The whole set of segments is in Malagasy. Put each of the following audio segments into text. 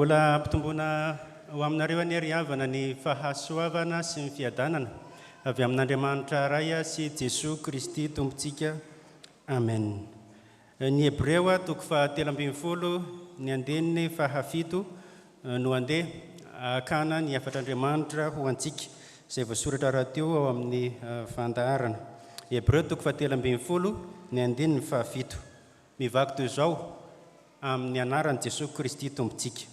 Mbola ampitomboina ho aminareo anie ry havana ny fahasoavana sy ny fiadanana avy amin'Andriamanitra Ray sy Jesoa Kristy Tompontsika. Amen. Ny Hebreo toko faha-13 ny andininy faha-7 no andeha hakana ny hafatr'Andriamanitra ho antsika, izay voasoratra rahateo ao amin'ny fandaharana. Hebreo toko faha-13 ny andininy faha-7. Mivaky toy izao, Amin'ny anaran'i Jesoa Kristy Tompontsika.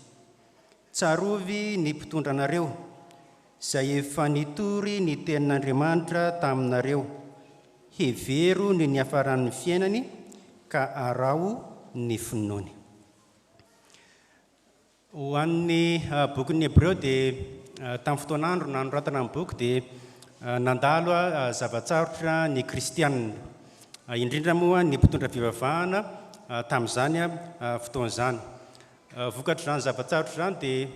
Tsarovy ny mpitondra anareo, izay efa nitory ny tenin'Andriamanitra taminareo, hevero ny niafaran'ny fiainany ka araho ny finoany. Ho an'ny bokin'ny Hebreo dia tamin'ny fotoan'andro nanoratana ny boky dia nandalo zava-tsarotra ny kristianina, indrindra moa ny mpitondra fivavahana tamin'izany fotoana izany. Vokatr'izany zava-tsarotra izany dia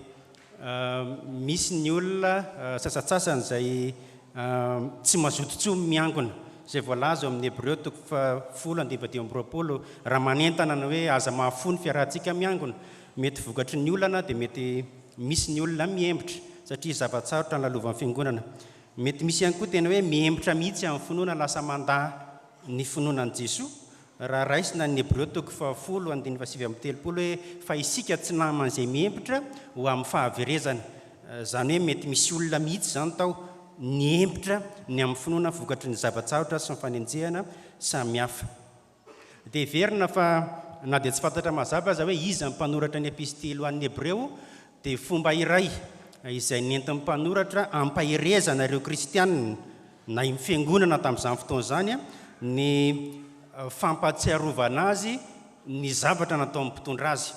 misy ny olona sasantsasany izay tsy mazoto intsony miangona, izay voalaza ao amin'ny Hebreo toko fahafolo andininy fahadimy amby roapolo, raha manentana ny hoe aza mahafoy ny fiarahantsika miangona. Mety vokatry ny olana dia mety misy ny olona mihembotra satria zava-tsarotra ny lalovan'ny fiangonana. Mety misy ihany koa tena hoe mihembotra mihitsy amin'ny finoana lasa mandà ny finoana an'i Jesoa. Raha raisina ny Hebreo toko fahafolo andininy fahasivy amby telopolo hoe fa isika tsy naman'izay mihembotra ho amin'ny fahaverezana. Izany hoe mety misy olona mihitsy izany tao nihembotra ny amin'ny finoana vokatry ny zava-tsarotra sy ny fanenjehana samihafa. Dia heverina fa na dia tsy fantatra mazava aza hoe iza ny mpanoratra ny Epistily ho an'ny Hebreo, dia fomba iray izay nentin'ny mpanoratra hampaherezana ireo Kristianina na ny fiangonana tamin'izany fotoana izany ny fampahatsiarovana azy ny zavatra nataon'ny mpitondra azy.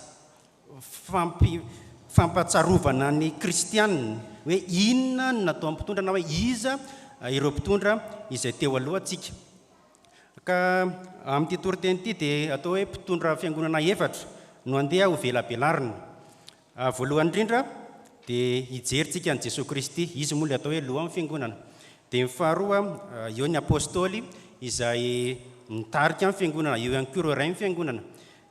Fampi, fampahatsiarovana ny Kristianina hoe inona no nataon'ny mpitondra na hoe iza ireo mpitondra izay teo alohantsika. Ka amin'ity toriteny ity dia atao hoe mpitondra fiangonana efatra no andeha ho velabelarina. Voalohany indrindra dia hijery tsika an'i Jesoa Kristy, Izy moa ilay atao hoe lohan'ny fiangonana. Dia ny faharoa, eo ny Apôstôly izay nitarika ny fiangonana, eo ihany koa ireo rain'ny fiangonana.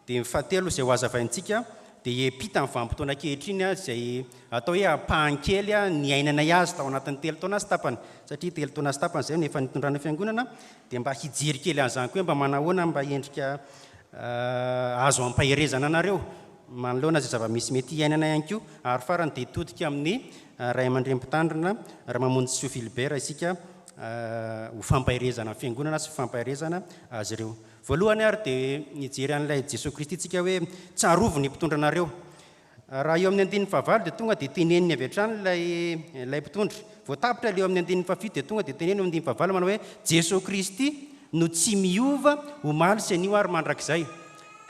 Dia ny fahatelo izay ho hazavaintsika dia hiampita ny vanim-potoana ankehitriny izay atao hoe ampahany kely niainanay azy tao anatin'ny telo taona sy tapany, satria telo taona sy tapany izay no efa nitondrana fiangonana, dia mba hijery kely an'izany koa hoe mba manahoana mba endrika azo ampaherezana anareo manoloana izay zava-misy mety hiainana ihany koa. Ary farany dia hitodika amin'ny ray aman-dreny mpitandrina Ramamonjisoa Philibert isika ho fampaherezana ny fiangonana sy fampaherezana azy ireo. Voalohany ary dia nijery an'ilay Jesoa Kristy tsika hoe tsarovy ny mpitondra anareo. Raha eo amin'ny andininy fahavalo dia tonga dia teneniny avy hatrany ilay ilay mpitondra. Vao tapitra ilay eo amin'ny andininy fahafito dia tonga dia teneniny eo amin'ny andininy fahavalo manao hoe Jesoa Kristy no tsy miova omaly sy anio ary mandrakizay.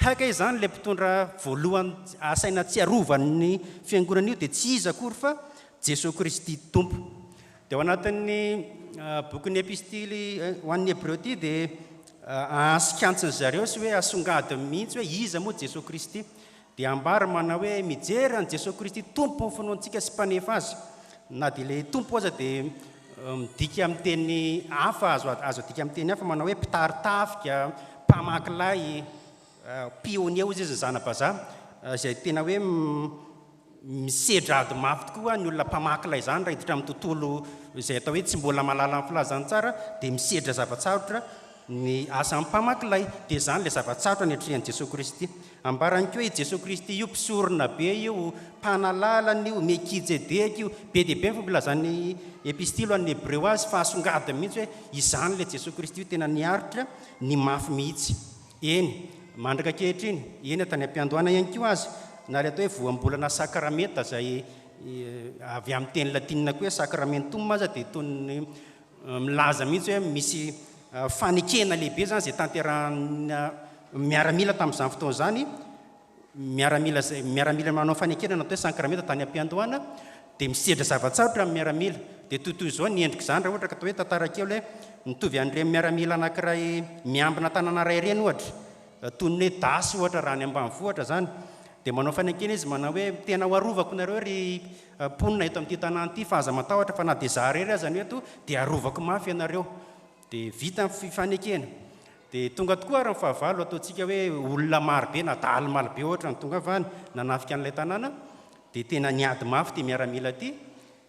Hay kay izany ilay mpitondra voalohany asaina tsiarovan'ny fiangonana io dia tsy iza akory fa Jesoa Kristy Tompo. Dia ao anatin'ny bokin'ny epistily ho an'ny Hebreo ity dia ahasikantsiny zareo sy hoe asongadiny mihitsy hoe iza moa Jesoa Kristy. Dia ambara manao hoe mijery an'i Jesoa Kristy Tompon'ny finoantsika sy mpanefa azy. Na dia ilay Tompo aza dia midika amin'ny teny hafa, azo azo adika amin'ny teny hafa manao hoe mpitari-tafika, mpamaky lay, pionnier hozy izy ny zana-bazaha, izay tena hoe Misedra ady mafy tokoa ny olona mpamaky lay izany raha hiditra amin'ny tontolo izay atao hoe tsy mbola mahalala ny filazantsara dia misedra zava-tsarotra ny asan'ny mpamaky lay. Dia izany ilay zava-tsarotra niatrehan'i Jesoa Kristy. Ambarany koa hoe i Jesoa Kristy io mpisorona be io, mpanalalana io, Mekijedeka io. Be dia be ny fomba ilazan'ny Epistily ho an'ny Hebreo azy fa asongadiny mihitsy hoe izany ilay Jesoa Kristy io tena niaritra ny mafy mihitsy. Eny, mandraka ankehitriny, eny tany am-piandohana ihany koa aza, na ilay atao hoe voambolana sakramenta izay avy amin'ny teny latinina koa hoe sacramentum aza dia toy ny milaza mihitsy hoe misy fanekena lehibe izany izay tanterahana miaramila tamin'izany fotoana izany. Miaramila izay miaramila manao fanekena natao hoe sankramenta tany am-piandohana dia misedra zava-tsarotra ny miaramila. Dia toy izao ny endrik'izany raha ohatra ka atao hoe tantara kely hoe mitovy an'ireny miaramila anankiray miambina tanàna iray ireny ohatra, toy ny hoe dasy ohatra raha any ambanivohitra izany, dia manao fanekena izy manao hoe tena ho arovako nareo ry mponina eto amin'ity tanàna ity fa aza matahotra fa na dia izaho irery aza no eto dia arovako mafy ianareo. Dia vita ny fifanekena. Dia tonga tokoa ary ny fahavalo, ataontsika hoe olona maro be na dahalo maro be ohatra no tonga avy any nanafika an'ilay tanàna. Dia tena niady mafy ity miaramila ity,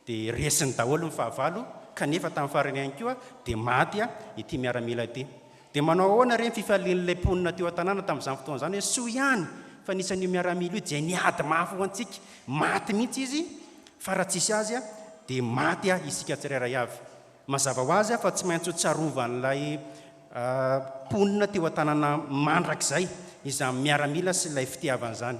dia resiny daholo ny fahavalo, kanefa tamin'ny farany ihany koa dia maty ity miaramila ity. Dia manao ahoana re ny fifalian'ilay mponina teo an-tanàna tamin'izany fotoana izany hoe soa ihany fa nisy an'io miaramila io dia niady mafy ho antsika, maty mihitsy izy fa raha tsisy azy dia maty isika tsirairay avy. Mazava ho azy fa tsy maintsy ho tsarovan'ilay mponina teo an-tanàna mandrakizay izany miaramila sy ilay fitiavana izany.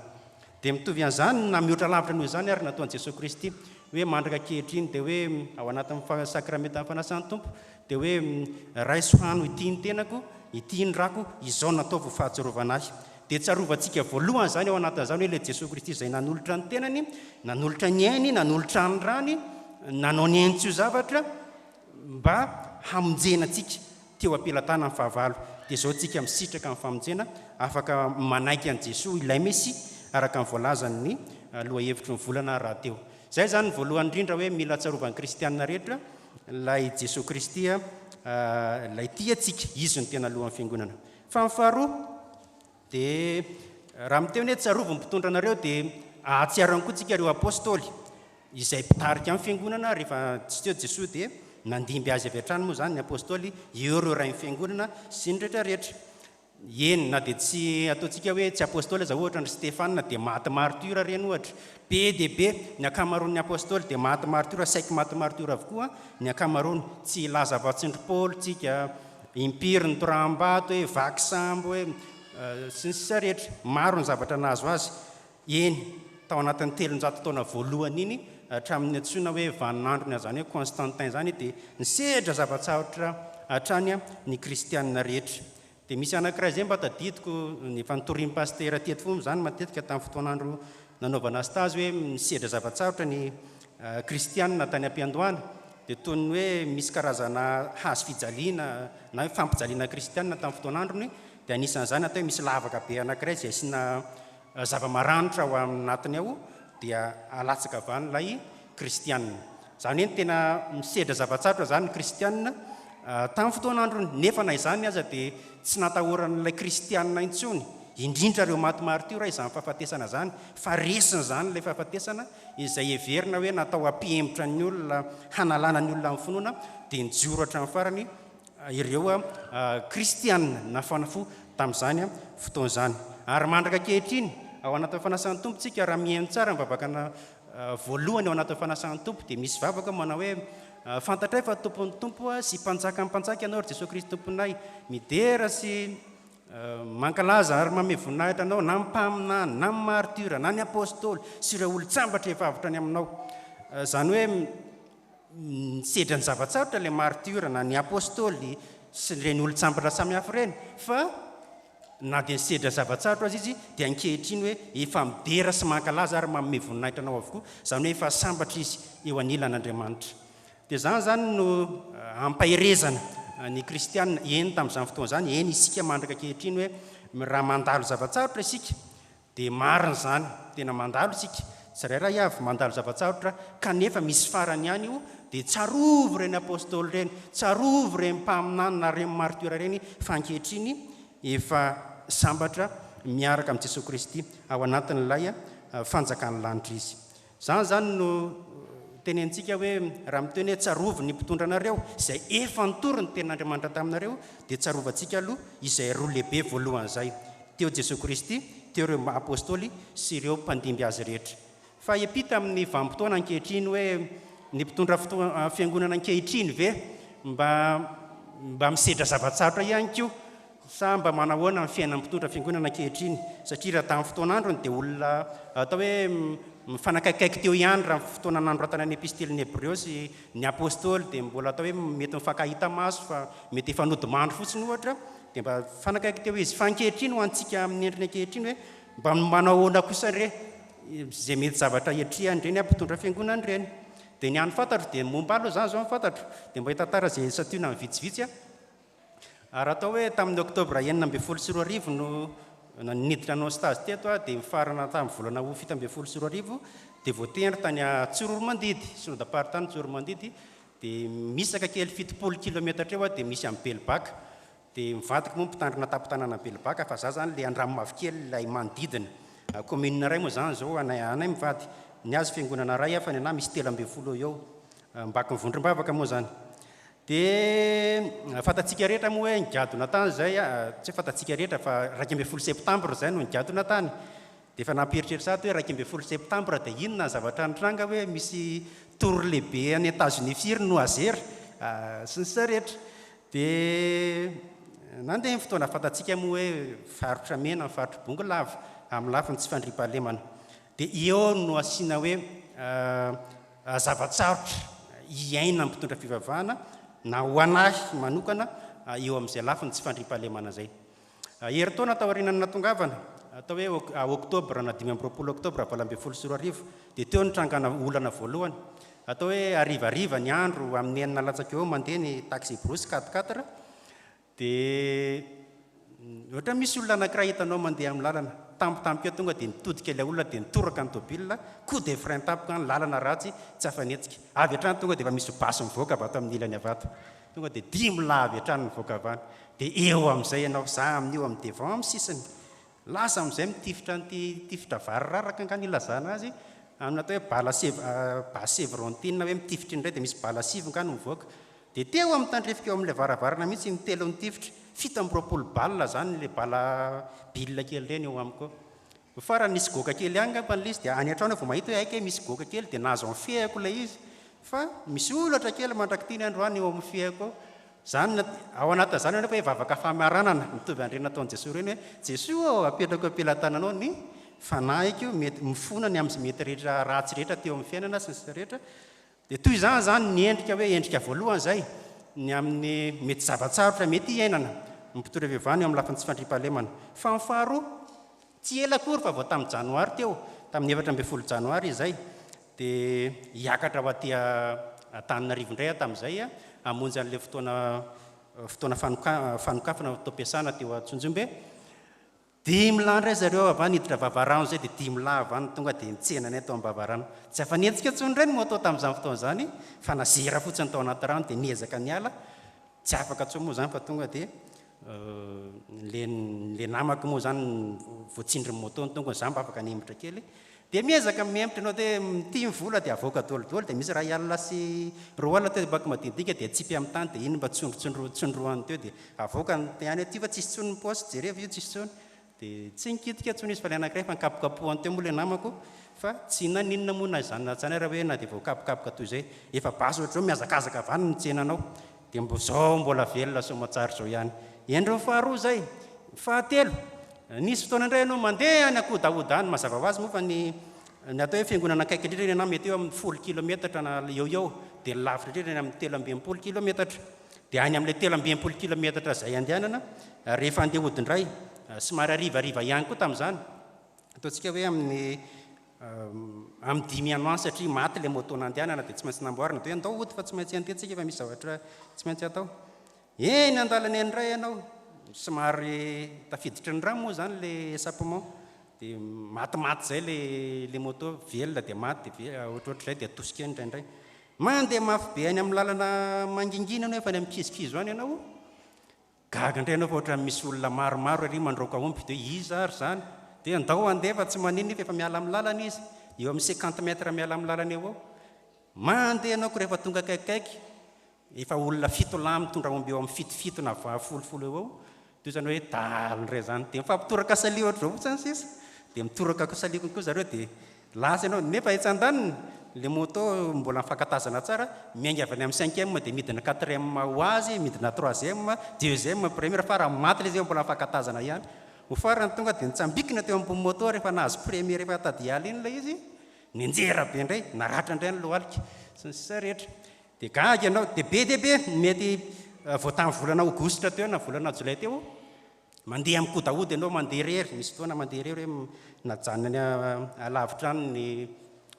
Dia mitovy an'izany na mihoatra lavitra noho izany ary nataon'i Jesoa Kristy hoe mandraka ankehitriny dia hoe ao anatin'ny sakramentan'ny fanasan'ny Tompo dia hoe raiso hano ity ny tenako, ity ny rako, izao no ataovy ho fahatsiarovana ahy. Dia tsarovantsika voalohany izany ao anatin'izany hoe ilay Jesoa Kristy izay nanolotra ny tenany, nanolotra ny ainy, nanolotra ny rany, nanao ny ainy tsy ho zavatra mba hamonjena antsika teo am-pelatanan'ny fahavalo. Dia izao tsika misitraka ny famonjena, afaka manaiky an'i Jesoa ilay Mesia araka ny voalazan'ny lohahevitry ny volana rahateo. Izay izany ny voalohany indrindra hoe mila tsarovan'ny kristiana rehetra ilay Jesoa Kristy ilay tia antsika, Izy no tena lohan'ny fiangonana. Fa ny faharoa dia raha miteny hoe tsarovy ny mpitondra anareo dia ahatsiaro ihany koa tsika ireo Apostoly izay mpitarika ny fiangonana rehefa tsy teo Jesoa dia nandimby azy avy hatrany moa izany ny Apostoly, eo ireo rain'ny fiangonana sy ny rehetra rehetra. Eny na dia tsy ataontsika hoe tsy Apostoly aza ohatra ry Stefana dia maty martyr ireny ohatra. Be dia be ny ankamaroan'ny Apostoly dia maty martyr, saiky maty martyr avokoa ny ankamaroany. Tsy hilaza afa-tsy ndry Paoly tsika. Impiry nitoraham-bato e, vaky sambo e, sy ny sisa rehetra. Maro ny zavatra nahazo azy. Eny, tao anatin'ny 300 taona voalohany iny, hatramin'ny antsoina hoe vaninandrony izany hoe Constantin izany dia nisedra zava-tsarotra hatrany ny kristiana rehetra. Dia misy anankiray izay mba tadidiko, efa notorian'ny pasitera teto foana izany matetika tamin'ny fotoan'andro nanaovana stage hoe nisedra zava-tsarotra ny kristiana tany am-piandohana. Dia toy ny hoe misy karazana hazo fijaliana na hoe fampijaliana kristiana tamin'ny fotoan'androny, dia anisan'izany atao hoe misy lavaka be anankiray izay asiana zava-maranitra ao anatiny ao dia alatsaka avy any ilay kristiana. Izany hoe tena misedra zava-tsarotra izany ny kristiana tamin'ny fotoan'androny, nefa na izany aza dia tsy natahoran'ilay kristiana intsony, indrindra ireo maty martiora izany fahafatesana izany, fa resiny izany ilay fahafatesana izay heverina hoe natao hampihemotra ny olona, hanalana ny olona amin'ny finoana, dia nijoro hatramin'ny farany ireo kristiana nafana fo tamin'izany fotoana izany. Ary mandraka ankehitriny, ao anatin'ny fanasan'ny Tompo tsika, raha mihaino tsara ny vavaka voalohany ao anatin'ny fanasan'ny Tompo, dia misy vavaka manao hoe, Fantatray fa Tompon'ny Tompo sy Mpanjakan'ny Mpanjaka Ianao, ry Jesoa Kristy Tomponay. Midera sy Mankalaza ary manome voninahitra Anao na ny mpaminany, na ny martyra, na ny apostoly sy ireo olon-tsambatra efa avotra any Aminao. Izany hoe nisedra ny zava-tsarotra ilay martyra na ny apostoly sy ireny olon-tsambatra samihafa ireny fa na dia nisedra zava-tsarotra aza izy dia ankehitriny hoe efa midera sy mankalaza ary manome voninahitra Anao avokoa, izany hoe efa sambatra izy eo anilan'Andriamanitra. Dia izany izany no ampaherezana ny kristiana, eny tamin'izany fotoana izany, eny isika mandraka ankehitriny hoe raha mandalo zava-tsarotra isika dia marina izany, tena mandalo isika tsirairay avy mandalo zava-tsarotra kanefa misy farany ihany io, dia tsarovy ireny apostoly ireny, tsarovy ireny mpaminany na ireny martyrs ireny fa ankehitriny efa sambatra miaraka amin'i Jesoa Kristy ao anatin'ilay fanjakan'ny lanitra izy. Izany izany no tenenintsika hoe raha miteny hoe tsarovy ny mpitondra anareo izay efa nitory ny tenin'Andriamanitra taminareo dia tsarovantsika aloha izay roa lehibe voalohany izay, teo Jesoa Kristy, teo ireo Apostoly sy ireo mpandimby azy rehetra. Fa hiampita amin'ny vanim-potoana ankehitriny hoe ny mpitondra fiangonana ankehitriny ve mba mba misedra zava-tsarotra ihany koa Sa mba manahoana ny fiainan'ny mpitondra fiangonana ankehitriny? Satria raha tamin'ny fotoan'androny dia olona atao hoe mifanakaikaiky teo ihany raha ny fotoana nanoratana ny epistilin'ny Hebreo sy ny Apostoly dia mbola atao hoe mety mifankahita maso fa mety efa nodimandry fotsiny ohatra dia mba mifanakaiky teo izy. Fa ankehitriny ho antsika amin'ny endriny ankehitriny hoe mba manao ahoana kosa re izay mety zavatra hiatrehan'ireny mpitondra fiangonana ireny? Dia ny hany fantatro dia ny momba ahy aloha izany izao no fantatro dia mba hitantara izay santionany vitsivitsy aho. Ary atao hoe tamin'ny oktobra 2016 no niditra nanao stage teto aho dia nifarana tamin'ny volana août 2017 dia voatendry tany Tsiroaromandidy, synodam-paritany Tsiroaromandidy, dia misaka kely 70 kilometatra eo aho dia misy an'i Belobaka, dia mivadika moa mpitandrina tampon-tanàna Belobaka fa za zany ilay Andranomavokely ilay manodidina, commune iray moa zany izao anay mivady. Ny azy fiangonana iray fa ny anah misy 13 eo eo. Mbaky ny vondrom-bavaka moa izany. Dia fantatsika rehetra moa hoe nigadona tany izay, tsy hoe fantatsika rehetra fa 11 septambra izay no nigadona tany. Dia efa nampieritreritra ahy hoe 11 septambra dia inona ny zavatra nitranga hoe misy tour lehibe any Etazonia firy no azera sy ny sisa rehetra. Dia nandeha ny fotoana, fantatsika moa hoe faritra mena ny faritr'i Bongolava amin'ny lafiny tsy fandriampahalemana. Dia eo no asiana hoe zava-tsarotra iainan'ny mpitondra fivavahana na ho an'ahy manokana eo amin'izay lafiny tsy fandriampahalemana izay. Herintaona taorianan'ny nahatongavana, atao hoe oktobra na 25 oktobra 2018, dia teo no nitrangana olana voalohany. Atao hoe harivariva ny andro, amin'ny enina latsaka eo mandeha ny taxi-brousse quatre quatre, dia ohatra misy olona anankiray hitanao mandeha amin'ny lalana, tampotampoka eo tonga dia nitodika ilay olona dia nitoraka ny tôbila, coup de frein tampoka, ny lalana ratsy, tsy afa-nihetsika. Avy hatrany tonga dia efa misy basy mivoaka avy ato amin'ny ilany avy ato. Tonga dia dimy lahy avy hatrany mivoaka avy any. Dia eo amin'izay ianao, za amin'io amin'ny devant amin'ny sisiny. Lasa amin'izay mitifitra an'ity tifitra vary raraka angaha no ilazana azy, amin'ny atao hoe bala sev, base chevrontine hoe mitifitra iny indray dia misy bala sivy angaha no mivoaka. Dia teo amin'ny tandrifiko eo amin'ilay varavarana mihitsy ny telo nitifitra, 27 balles izany ilay bala bille kely ireny eo amiko eo. Farany nisy goaka kely ihany angamba ilay izy dia any an-trano aho vao mahita hoe hay kay misy goaka kely dia nahazo amin'ny fehako ilay izy fa misy holatra kely mandrak'ity ny androany eo amin'ny fehako ao. Izany ao anatin'izany anefa hoe vavaka famaranana mitovy an'ireny nataon'i Jesoa ireny hoe Jesoa ô apetrako eo am-pelatananao ny fanahiko mety mifona ny amin'izay mety rehetra ratsy rehetra teo amin'ny fiainana sy ny sisa rehetra. Dia toy izany izany ny endrika hoe endrika voalohany izay ny amin'ny mety zava-tsarotra mety hiainana ny mpitory vehivany eo amin'ny lafiny tsy fandriampahalemana. Fa ny faharoa, tsy ela akory fa vao tamin'ny janoary teo, tamin'ny 14 janoary izay, dia hiakatra ho aty Antananarivo indray aho tamin'izay hamonjy an'ilay fotoana fotoana fanokafana fotoam-piasana teo Antsonjombe. Dimy lahy indray zareo avy any niditra vavarano izay dia dimy lahy avy any tonga dia nitsena anay tao am-bavarano. Tsy afa-nihetsika intsony indray ny moto tamin'izany fotoana izany fa nazera fotsiny tao anaty rano dia niezaka niala. Tsy afaka intsony moa izany fa tonga dia le le namako moa izany voatsindrin'ny moto ny tongony, za mba afaka nihemotra kely. Dia miezaka mihemotra ianao dia mitia ny vola dia avoaka daholo dia misy 1000 sy 2000 teo dia banky madinidinika dia atsipy amin'ny tany dia iny mba tsondrotsondro tsondrohany teo dia avoaka ny ihany hoe ity fa tsisy intsony ny paosy jerevo io tsisy intsony dia tsy nikitika intsony izy fa ilay anankiray efa nikapokapohany teo moa ilay namako fa tsy naninona moa na izany na izany ary hoe na dia voakapokapoka toy izay efa basy ohatr'izao mihazakazaka avy any ny tsenanao Dia mbo zao mbola velona soamatsara zao ihany. Endriny faharoa izay. Fahatelo, nisy fotoana indray ianao mandeha any Ankodahoda any, mazava ho azy moa fa ny ny atao hoe fiangonana akaiky indrindra ny anao mety eo amin'ny 10 kilometatra na eo eo, dia ny lavitra indrindra any amin'ny 63 kilometatra. Dia any amin'ilay 63 kilometatra izay andehanana, rehefa handeha hody indray, somary harivariva ihany koa tamin'izany, ataontsika hoe amin'ny Amin'ny dimy any ho any satria maty ilay moto nandehanana dia tsy maintsy namboarina dia hoe andao hody fa tsy maintsy handeha tsika fa misy zavatra tsy maintsy atao. Eny an-dalana eny indray ianao, somary tafiditry ny rano moa izany ilay échappement dia matimaty izay ilay ilay moto, velona dia maty dia ohatrohatr'izay dia atosika eny indraindray. Mandeha mafy be any amin'ny lalana mangingina ianao efa any amin'ny kizokizo any ianao, Gaga indray ianao fa ohatran'ny misy olona maromaro ery mandroaka omby dia iza ary izany? Dia andao handeha fa tsy maninona io fa efa miala amin'ny lalana izy, eo amin'ny cinquante mètres miala amin'ny lalana eo eo. Mandeha ianao ko rehefa tonga akaikikaiky, efa olona fito lahy mitondra omby eo amin'ny fito fito na folo folo eo eo, toy izany hoe dahalo indray izany. Dia mifampitoraka salia ohatr'izao fotsiny sisa, dia mitoraka salia koa zareo dia Lasa ianao, nefa etsy andaniny, le moto mbola mifankatazana tsara, miainga avy any amin'ny cinquième dia midina quatrième ho azy, midina troisième, deuxième, première, fa raha maty le izy eo mbola mifankatazana ihany. Ho farany tonga dia nitsambikina teo ambony moto rehefa nahazo première efa tady hiala iny ilay izy, nianjera be indray, naratra indray ny lohalika, sy ny sisa rehetra. Dia gaga ianao, dia be dia be, mety vao tamin'ny volana aogositra teo na volana jolay teo, Mandeha amin'ny kodahoda ianao, mandeha irery, misy fotoana mandeha irery hoe najanona any alavitra any ny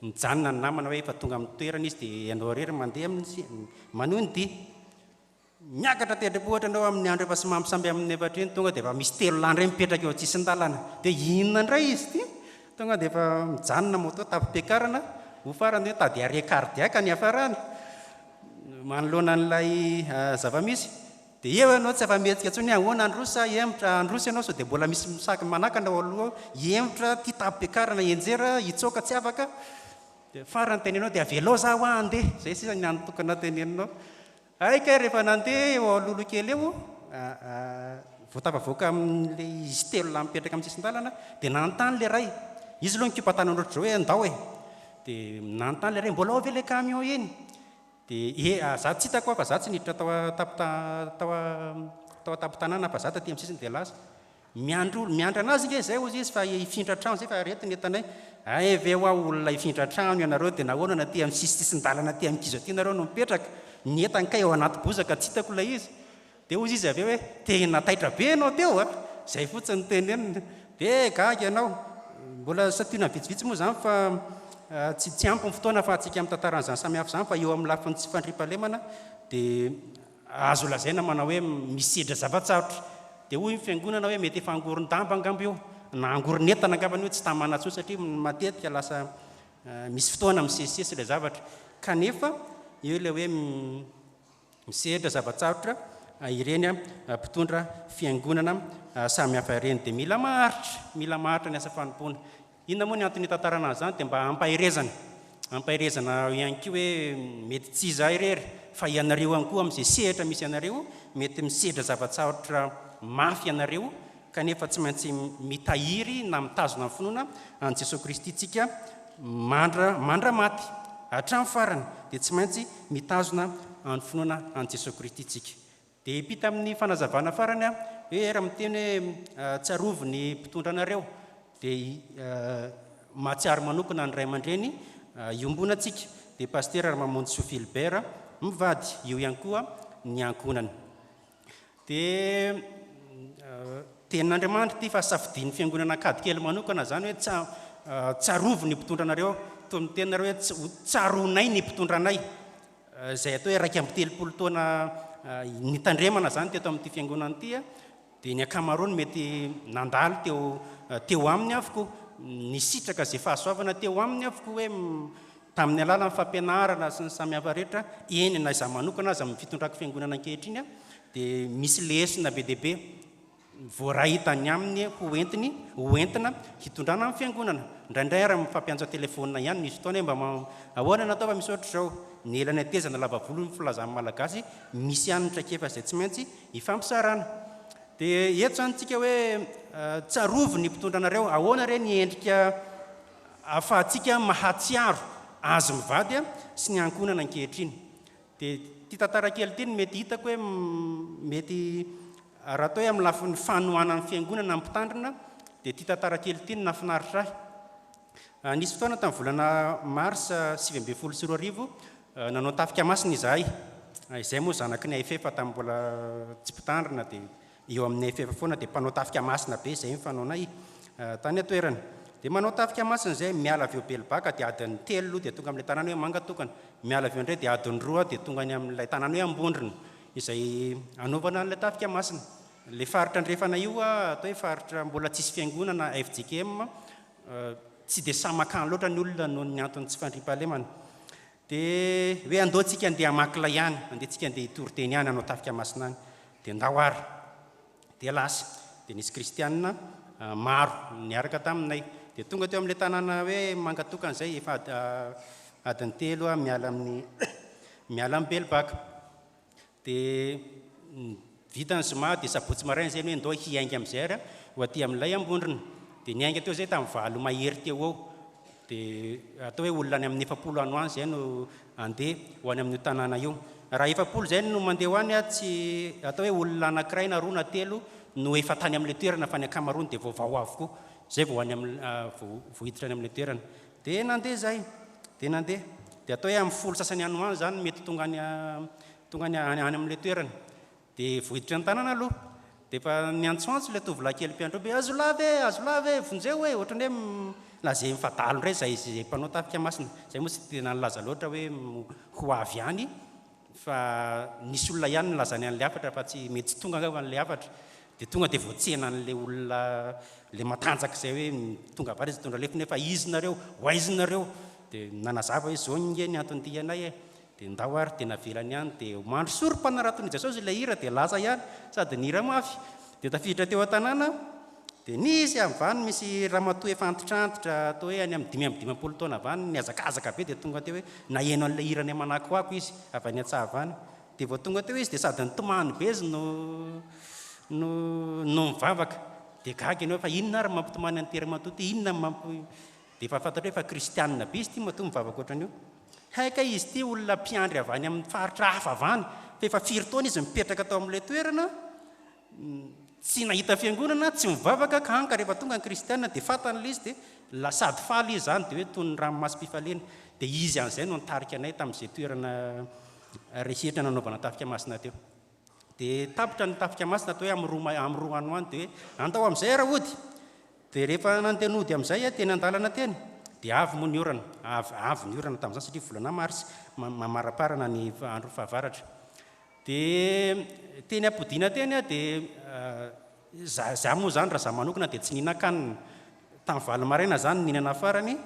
mijanona ny namana hoe efa tonga amin'ny toerana izy dia ianao irery mandeha amin'ny manohy ny dia. Miakatra tendrombohitra ianao amin'ny andro efa somambisamby amin'ny efatra iny, tonga dia efa misy telo lahy indray mipetraka eo an-tsisin-dalana. Dia inona indray izy ity? Tonga dia efa mijanona moto tafi-piakarana, ho farany hoe tady arrêt cardiaque ny hiafarany manoloana an'ilay zava-misy. Dia eo ianao tsy afa-mihetsika intsony hoe ahoana handroso sa hihemotra, handroso ianao sao dia mbola misy misaky manakana ao aloha ao, hihemotra, tia tampi-piakarana hianjera, hitsoaka tsy afaka. Dia farany teneninao dia avelao za hoa handeha, izay sisa ny hany tokana teneninao. Hay kay rehefa nandeha eo alohaloha kely eo, vao tafavoaka amin'ilay izy telo lahy mipetraka amin'ny sisin-dalana, dia nanontany ilay ray. Izy aloha nikopa-tanana ohatr'izao hoe andao e. Dia nanontany ilay ray, mbola ao ve ilay camion iny? Dia e, za tsy hitako aho fa za tsy niditra tao an-tampon-tao tao an-tampon-tanàna fa za taty amin'ny sisiny dia lasa. Miandry olo, miandry anazy nge zay hozy izy fa hifindra trano zay fa reto ny entanay. Hay ve hoa olona hifindra trano ianareo dia nahoana no aty amin'ny sisisisin-dalana aty amin'ny kizo aty nareo no mipetraka? Ny entany kay ao anaty bozaka tsy hitako ilay izy. Dia hozy izy avy eo hoe tena taitra be ianao teo a! Zay fotsiny no teneniny. Dia gaga ianao. Mbola santionany vitsivitsy moa izany fa tsy tsy ampy ny fotoana ahafahantsika mitantara an'izany samihafa izany fa eo amin'ny lafiny tsy fandriampahalemana dia Azo lazaina manao hoe misedra zava-tsarotra. Dia hoy ny fiangonana hoe mety efa angoron-damba angamba io, na angoron'entana angambany io, tsy tamana intsony satria matetika lasa misy fotoana misesisesy ilay zavatra. Kanefa eo ilay hoe misedra zava-tsarotra ireny mpitondra fiangonana samihafa ireny. Dia mila maharitra, mila maharitra ny asa fanompoana. Inona moa ny antony hitantarana an'izany dia mba hampaherezana, hampaherezana ihany koa hoe mety tsy izaho irery fa ianareo ihany koa amin'izay sehatra misy anareo mety misedra zava-tsarotra mafy ianareo kanefa tsy maintsy mitahiry na mitazona ny finoana an'i Jesoa Kristy tsika mandra mandra-maty hatramin'ny farany dia tsy maintsy mitazona ny finoana an'i Jesoa Kristy tsika. Dia hiampita amin'ny fanazavana farany aho, hoe raha miteny hoe tsarovy ny mpitondra anareo, dia mahatsiaro manokana ny ray aman-dreny iombonantsika, dia Pasitera Ramamonjisoa Philbert mivady, eo ihany koa ny ankohonany. Dia tenin'Andriamanitra ity fa safidian'ny fiangonana Ankadikely manokana izany hoe tsarovy ny mpitondra anareo, toy ny miteny nareo hoe tsaroanay ny mpitondra anay. Izay atao hoe 31 taona nitandremana izany teto amin'ity fiangonana ity dia ny ankamaroany mety nandalo teo teo aminy avokoa, nisitraka izay fahasoavana teo aminy avokoa hoe tamin'ny alalan'ny fampianarana sy ny samihafa rehetra, eny na izaho manokana aza amin'ny fitondrako fiangonana ankehitriny dia misy lesona be dia be. Voaray tany aminy ho entiny, ho entina hitondrana amin'ny fiangonana. Indraindray ary mifampiantso an-telefaonina ihany, misy fotoana hoe mba ahoana no atao fa misy ohatr'izao. Ny ela nihetezana lava volo hoy ny filazan'ny Malagasy, misy ihany ny traikefa izay tsy maintsy ifampizarana. Dia eto izany tsika hoe tsarovy ny mpitondra anareo, ahoana re ny endrika ahafahantsika mahatsiaro azy mivady sy ny ankohonana ankehitriny. Dia ity tantara kely ity no mety hitako hoe mety raha atao hoe amin'ny lafiny fanohanan'ny fiangonana ny mpitandrina dia ity tantara kely ity no nahafinaritra ahy. Nisy fotoana tamin'ny volana mars 2019 nanao tafika masina izahay. Izay moa zanaky ny AFF tamin'ny mbola tsy mpitandrina dia Eo amin'ny FF foana dia mpanao tafika masina be izay ny fanaonay tany an-toerana. Dia manao tafika masina izay, miala avy eo Belobaka dia adiny telo aloha dia tonga amin'ilay tanàna hoe Mangatokana. Miala avy eo indray dia adiny roa dia tonga any amin'ilay tanàna hoe Ambondrona izay anaovana an'ilay tafika masina. Ilay faritra andrefana io atao hoe faritra mbola tsisy fiangonana fjkm, tsy dia sahy mankany loatra ny olona noho ny antony tsy fandriampahalemana. Dia hoe andao tsika andeha hamaky lay any, andeha tsika andeha hitory teny any, hanao tafika masina any. Dia ndao ary. Dia lasa. Dia nisy kristiana maro niaraka taminay. Dia tonga teo amin'ilay tanàna hoe Mangatokana izay, efa adiny telo miala amin'ny miala amin'i Belobaka. Dia vita ny zoma dia sabotsy maraina izay ny hoe ndao hiainga amin'izay ary ho aty amin'ilay Ambondrona. Dia niainga teo izay tamin'ny valo mahery teo ho eo. Dia atao hoe olona any amin'ny 40 any ho any izay no handeha ho any amin'io tanàna io. Raha 40 izay no mandeha ho any, tsy atao hoe olona anankiray na roa na telo no efa tany amin'ilay toerana fa ny ankamaroany dia vaovao avokoa izay vao any amin'ny vao hiditra any amin'ilay toerana. Dia nandeha izahay, dia nandeha. Dia atao hoe amin'ny folo sasany any ho any izany mety tonga any tonga any any amin'ilay toerana. Dia vao hiditra ny tanàna aloha, dia efa niantsoantso ilay tovolahy kely mpiandry hoe, Azolahy ve, azolahy ve, vonjeo e! Ohatran'ny hoe lazain'ny fadalo indray izay izay mpanao tafika masina. Izay moa tsy tena nilaza loatra hoe ho avy any. Fa nisy olona ihany nilazany an'ilay hafatra fa tsy mety tsy tonga angamba an'ilay hafatra. Dia tonga dia voatsena an'ilay olona ilay matanjaka izay hoe tonga avy aiza izy nitondra lefona fa izy nareo, ho aiza nareo? Dia nanazava hoe izao nge ny anton'ity anay e. Dia ndao ary dia navelany ihany dia mandrosoa ry mpanaraton'i Jesosy ilay hira dia lasa ihany sady nihira mafy. Dia tafiditra teo an-tanàna. Dia nisy avy any misy ramatoa efa antitrantitra atao hoe any amin'ny 55 taona avy any nihazakazaka be dia tonga teo hoe naheno an'ilay hiran'i Manakoako izy avy any an-tsaha avy any. Dia vao tonga teo izy dia sady nitomany be izy no no no nivavaka. Dia gaga ianao fa inona ary mampitomany an'ity ramatoa ity, inona no mampi dia efa fantatrao hoe efa kristianina be izy ity matoa mivavaka ohatran'io. Hay kay izy ity olona mpiandry avy any amin'ny faritra hafa avy any fa efa firy taona izy mipetraka tao amin'ilay toerana, Tsy nahita fiangonana, tsy mivavaka ka hany ka rehefa tonga ny kristiana dia fantany ilay izy dia la sady faly izy izany dia hoe toy ny ranomasom-pifaliana. Dia izy an'izay no nitarika anay tamin'izay toerana rehetra nanaovana tafika masina teo. Dia tapitra ny tafika masina atao hoe amin'ny roa amin'ny roa any ho any dia hoe andao amin'izay ary hody. Dia rehefa nandeha nody amin'izay aho teny an-dalana teny dia avy moa ny orana, avy avy ny orana tamin'izany satria volana mars mamaraparana ny andro fahavaratra. Dia teny am-podiana teny aho dia za za moa izany raha za manokana dia tsy nihinan-kanina. Tamin'ny valo maraina za no nihinana farany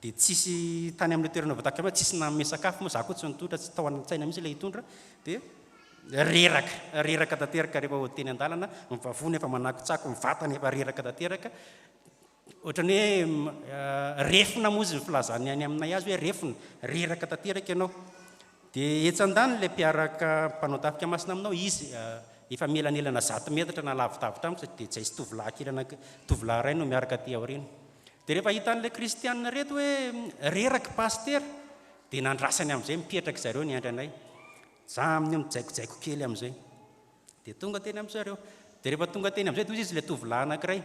dia tsisy tany amin'ilay toerana voatakitra hoe tsisy nanome sakafo moa za koa tsy nitondra, tsy tao an-tsaina mihitsy ilay hitondra dia reraka, reraka tanteraka rehefa vao teny an-dalana, ny vavony efa manakotsako, ny vatana efa reraka tanteraka. Ohatran'ny hoe refona moa izy ny filazan'ny any aminay azy hoe refona, reraka tanteraka ianao. Dia etsy andaniny ilay mpiaraka mpanao tafika masina aminao, izy efa mielanelana zato metatra na lavidavitra amiko satria dia izay sy tovolahy kely anaky, tovolahy iray no miaraka aty aoriana. Dia rehefa hitan'ilay kristianina ireto hoe reraka i pasitera, dia nandrasany amin'izay mipetraka zareo niandry anay. Za amin'io mijaikojaiko kely amin'izay. Dia tonga teny amin-dry zareo. Dia rehefa tonga teny amin'izay dia hoy izy ilay tovolahy anankiray,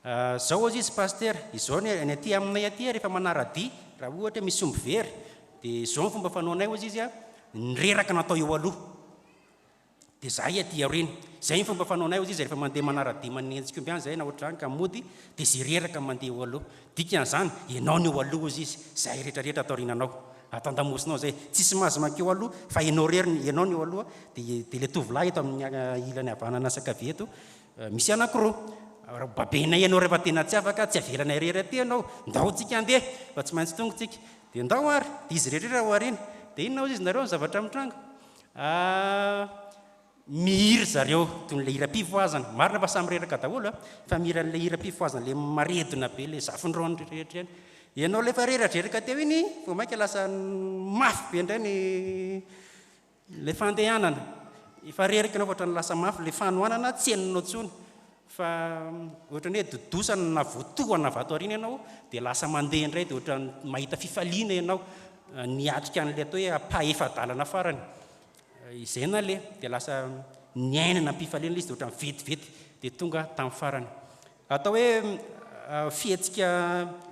Izao hozy izy Pasitera, izao ny ny aty aminay aty rehefa manara-dia, raha ohatra hoe misy omby very, dia izao ny fomba fanaonay hozy izy, ny reraka no atao eo aloha, dia izahay aty aoriana. Izay ny fomba fanaonay hozy izy rehefa mandeha manara-dia manenjika omby any izahay na ohatr'izany ka mody, dia izay reraka mandeha eo aloha. Dikan'izany, ianao no eo aloha hozy izy, izahay rehetra rehetra ato aoriananao. Ato an-damosinao izay. Tsisy mahazo mankeo aloha fa ianao irery, ianao no eo aloha, dia dia ilay tovolahy eto amin'ny ilany havanana sy ankavia eto, misy anankiroa. Babenay ianao rehefa tena tsy afaka, tsy avelanay irery aty ianao, ndao tsika handeha fa tsy maintsy tonga tsika. Dia ndao ary, dia izy irery irery ao aoriana. Dia inona hozy izy nareo ny zavatra mitranga? Mihira zareo toy ny le hiram-pifohazana, marina fa samy reraka daholo a, fa mihira an'ilay hiram-pifohazana le maredona be le zafindraony rehetra ireny. Ianao le efa reradreraka teo iny vao mainka lasa mafy be indray ny le fandehanana. Efa reraka ianao fa ohatran'ny lasa mafy le fanohanana tsy henonao intsony fa ohatran'ny hoe dodosana na voatohana avy ato aoriana ianao dia lasa mandeha indray dia ohatran'ny mahita fifaliana ianao niatrika an'ilay atao hoe ampahefa-dalana farany. Izay naleha dia lasa niaina nampifaliana ilay izy dia ohatran'ny vetivety dia tonga tamin'ny farany. Atao hoe fihetsika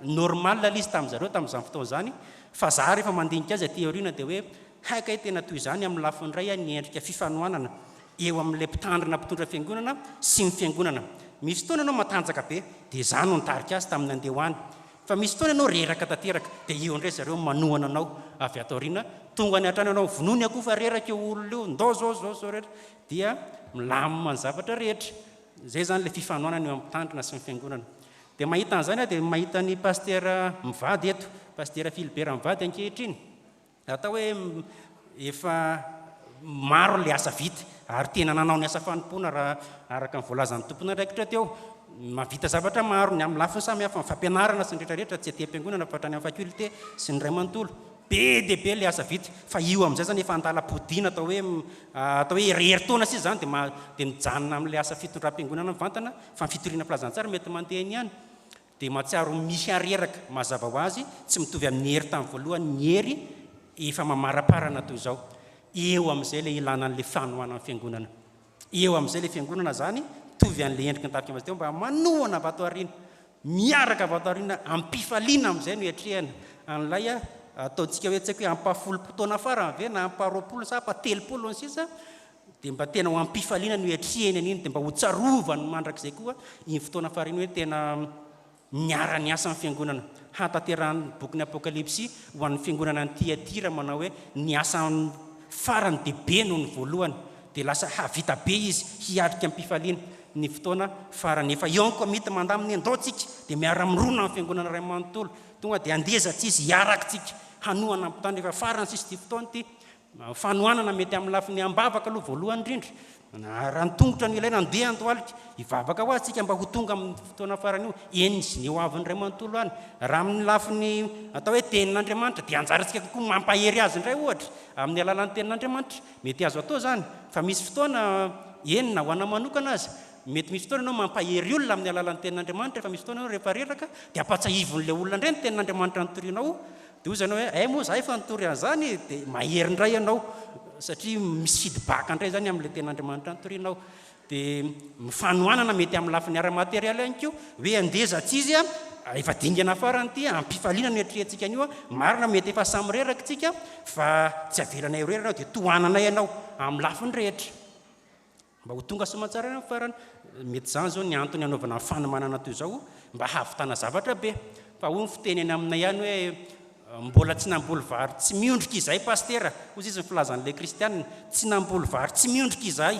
normal ilay izy tamin'izareo tamin'izany fotoana izany fa za rehefa mandinika azy aty aoriana dia hoe hay kay tena toy izany amin'ny lafiny iray ny endrika fifanohanana eo amin'ilay mpitandrina mpitondra fiangonana sy ny fiangonana. Misy fotoana ianao matanjaka be dia za no nitarika azy tamin'ny nandeha ho any. Fa misy fotoana ianao reraka tanteraka dia eo indray zareo manohana anao avy ato aoriana, tonga any an-trano ianao vonoy ny akoho fa reraka io olona io, ndao zao zao zao rehetra dia milamina ny zavatra rehetra. Izay izany ilay fifanohanana eo amin'ny mpitandrina sy ny fiangonana. Dia mahita an'izany aho dia mahita ny pasitera mivady eto, pasitera Philibert mivady ankehitriny. Atao hoe efa maro ilay asa vita ary tena nanao ny asa fanompoana raha araka ny voalazan'ny tompon'andraikitra teo. Mahavita zavatra maro ny amin'ny lafiny samihafa, ny fampianarana sy ny rehetra rehetra, tsy aty am-piangonana fa hatrany amin'ny faculté sy ny ray manontolo. Be dia be ilay asa vita fa io amin'izay izany efa andalam-podiana atao hoe atao hoe herintaona sisa izany dia dia mijanona amin'ilay asa fitondram-piangonana mivantana fa ny fitoriana filazantsara mety mandeha eny ihany. Dia mahatsiaro miha reraka, mazava ho azy, tsy mitovy amin'ny hery tamin'ny voalohany ny hery efa mamaraparana toy izao. Eo amin'izay ilay ilana an'ilay fanohanan'ny fiangonana. Eo amin'izay ilay fiangonana izany, mitovy an'ilay endriky ny tafika teo, mba manohana avy ato aoriana, miaraka avy ato aoriana, am-pifaliana amin'izay no hiatrehana an'ilay ataontsika hoe tsy haiko hoe ampahafolom-potoana farany ve na ampaharoapolo sa ampahatelopolo ny sisa, Dia mba tena ho am-pifaliana no hiatrehiny an'iny, dia mba ho tsarovany mandrakizay koa iny fotoana farany iny hoe tena niara-niasa ny fiangonana. Hahatanterahan'ny bokin'ny Apokalypsy ho an'ny fiangonana any Tyatira manao hoe ny asa farany dia be noho ny voalohany. Dia lasa hahavita be izy hiatrika am-pifaliana ny fotoana farany. Efa eo ny komity mandamina hoe ndao tsika dia miara-mirona amin'ny fiangonana iray manontolo. Tonga dia andeha za tsisy hiaraka tsika hanohana ny mpitandro efa farany sisa ity fotoana ity. Fanohanana mety amin'ny lafiny am-bavaka aloha voalohany indrindra. Na raha ny tongotra no ilaina, andeha andohalika hivavaka ho azy tsika mba ho tonga amin'ny fotoana farany io, eny sy ny ho avin'ny ray manontolo any. Raha amin'ny lafiny atao hoe tenin'Andriamanitra dia anjarantsika kokoa mampahery azy indray ohatra amin'ny alalan'ny tenin'Andriamanitra. Mety azo atao izany fa misy fotoana, eny na ho anao manokana aza, mety misy fotoana ianao mampahery olona amin'ny alalan'ny tenin'Andriamanitra fa misy fotoana ianao rehefa reraka dia ampatsahivon'ilay olona indray ny tenin'Andriamanitra nitorianao. Dia hoy izy anao hoe, hay moa za efa nitory an'izany e! Dia mahery indray ianao satria misy feedback indray izany amin'ilay tenin'Andriamanitra nitorianao. Dia ny fanohanana mety amin'ny lafiny ara-materialy ihany koa, hoe andeha za tsy izy a, efa dingana farany ity, am-pifaliana no iatrehantsika an'io a, marina mety efa samy reraka isika fa tsy avelanay ho reraka ianao dia tohananay ianao amin'ny lafiny rehetra. Mba ho tonga soamantsara any amin'ny farany. Mety izany izao ny antony hanaovana ny fanomanana toy izao, mba hahavitana zavatra be. Fa hoy ny fiteny any aminay any hoe, mbola tsy namboly vary tsy miondrika izahay Pasitera, hoy izy ny filazan'ilay kristianina, tsy namboly vary tsy miondrika izahay.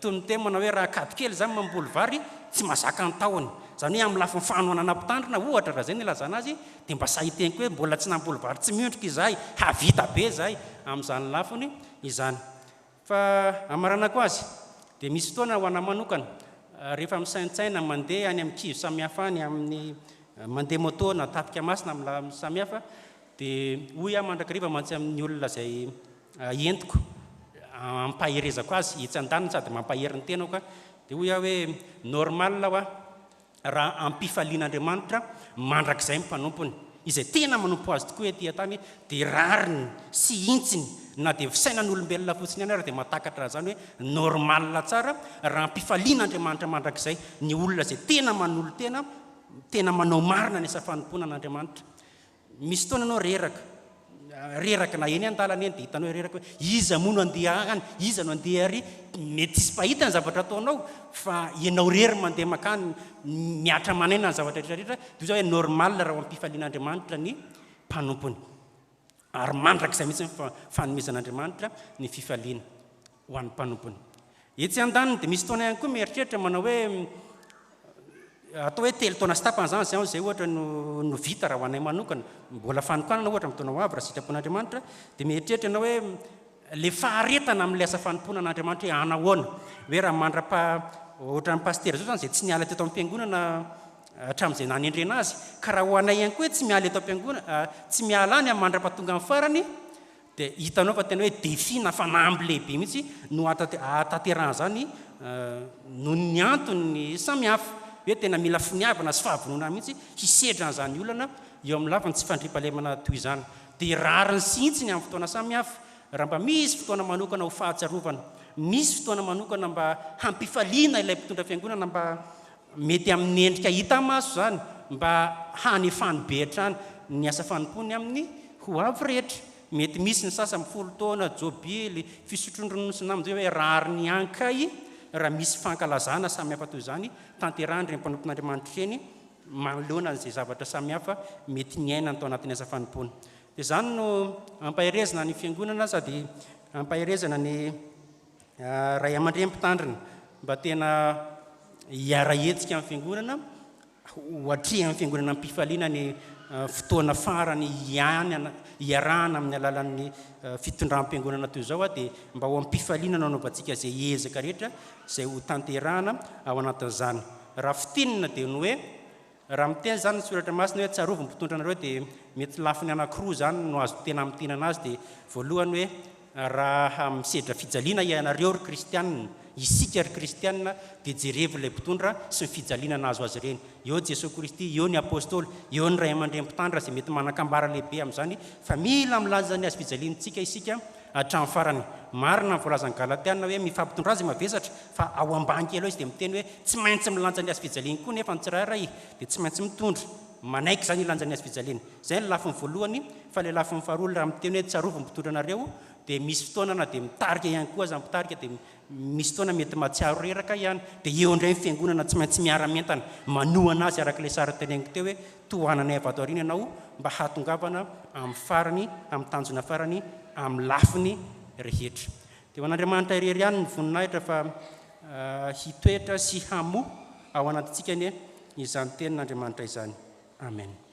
Toy ny miteny manao hoe raha kady kely izany mamboly vary, tsy mahazaka ny tahony. Izany hoe amin'ny lafiny fanohanana mpitandrina, ohatra, raha izay no ilazana azy, dia mba sahy hiteny koa hoe mbola tsy namboly vary tsy miondrika izahay, hahavita be izahay amin'izany lafiny izany. Fa hamaranako azy, dia misy fotoana ho anà manokana, rehefa misaintsaina mandeha any amin'ny kizo samihafa any, amin'ny mandeha moto na tafika masina amin'ny lafiny samihafa, dia hoy aho mandrakariva mantsy amin'ny olona izay entiko, ampaherezako azy etsy andaniny sady mampahery ny tenako aho, dia hoy aho hoe normal hoa, raha ampifalian'Andriamanitra mandrakizay ny mpanompony, izay tena manompo Azy tokoa ety an-tany, dia rariny sy hintsiny na dia fisainan'olombelona fotsiny ihany ara dia mahatakatra an'izany hoe normal tsara raha ampifalian'Andriamanitra mandrakizay ny olona izay tena manolo-tena, tena manao marina ny asa fanompoana an'Andriamanitra. Misy fotoana ianao reraka, reraka na eny an-dalana eny dia hitanao hoe reraka hoe iza moa no andeha any, iza no andeha ary, mety tsisy mpahita ny zavatra ataonao fa ianao irery mandeha mankany, mihatra aman'aina ny zavatra rehetra rehetra, dia hoy za hoe normal raha ao am-pifalian'Andriamanitra ny mpanompony. Ary mandrakizay mihitsy ny fanomezan'Andriamanitra ny fifaliana ho an'ny mpanompony. Etsy andaniny dia misy fotoana ihany koa mieritreritra manao hoe atao hoe telo taona sy tapany izany izay izay ohatra no no vita raha ho anay manokana, mbola fanokanana ohatra amin'ny taona ho avy raha sitrapon'Andriamanitra, dia mieritreritra ianao hoe le faharetana amin'ilay asa fanompoana an'Andriamanitra hoe anahoana, hoe raha mandrapa ohatran'ny pasitera izao izany izay tsy niala teto am-piangonana hatramin'izay nanendrena azy, ka raha ho anay ihany koa hoe tsy miala eto am-piangonana, tsy miala any mandra-pahatonga ny farany, Dia hitanao fa tena hoe défi na fanamby lehibe mihitsy no ahatanterahana izany noho ny antony samihafa. Hoe tena mila finiavana sy fahavononana mihitsy hisedra an'izany olana eo amin'ny lafiny tsy fandriampahalemana toy izany. Dia rariny sy hitsiny amin'ny fotoana samihafa raha mba misy fotoana manokana ho fahatsiarovana, misy fotoana manokana mba hampifaliana ilay mpitondra fiangonana mba Mety amin'ny endrika hita maso izany mba hanefany be hatrany ny asa fanompoany amin'ny ho avy rehetra. Mety misy ny sasany 10 taona, jobily, fisotroan-dronono sy namany hoe rariny ihany kay raha misy fankalazana samihafa toy izany tanterahan'ireny mpanompon'Andriamanitra ireny manoloana an'izay zavatra samihafa mety niainany tao anatin'ny asa fanompoana. Dia izany no ampaherezana ny fiangonana sady ampaherezana ny Ray aman-dreny mpitandrina, mba tena hiara-hetsika amin'ny fiangonana, ho atrehan'ny fiangonana am-pifaliana ny fotoana farany hianana, hiarahana amin'ny alalan'ny fitondram-piangonana toy izao, dia mba ho am-pifaliana no anaovantsika izay ezaka rehetra izay ho tanterahana ao anatin'izany. Raha fintinina dia ny hoe, Raha miteny izany ny soratra masina hoe tsarovy ny mpitondra anareo dia mety lafiny anankiroa izany no azo tena amintinana azy dia voalohany hoe raha misedra fijaliana ianareo ry kristianina, isika ry kristianina dia jerevo ilay mpitondra sy ny fijaliana nahazo azy ireny. Eo Jesoa Kristy, eo ny Apostoly, eo ny ray aman-dreny mpitandra izay mety manan-kambara lehibe amin'izany fa mila milaza ny hazofijaliantsika isika hatramin'ny farany. Marina ny voalazan'ny Galatiana hoe mifampitondra azy mavesatra fa ao ambany kely ao izy dia miteny hoe tsy maintsy milanja ny hazofijaliany koa nefa ny tsirairay dia tsy maintsy mitondra, manaiky izany hilanja ny hazofijaliany. Izay ny lafiny voalohany fa ilay lafiny faharoa raha miteny hoe tsarovy ny mpitondra anareo dia misy fotoana na dia mitarika ihany koa aza ny mpitarika dia misy fotoana mety mahatsiaro reraka ihany dia eo indray ny fiangonana tsy maintsy miara-mientana manohana azy araka ilay sary teneniko teo hoe Tohananay avy ato aoriana ianao mba hahatongavana amin'ny farany, amin'ny tanjona farany, amin'ny lafiny rehetra. Dia ho an'Andriamanitra irery ihany ny voninahitra fa hitoetra sy hamoa ao anatintsika anie izany tenin'Andriamanitra izany. Amen.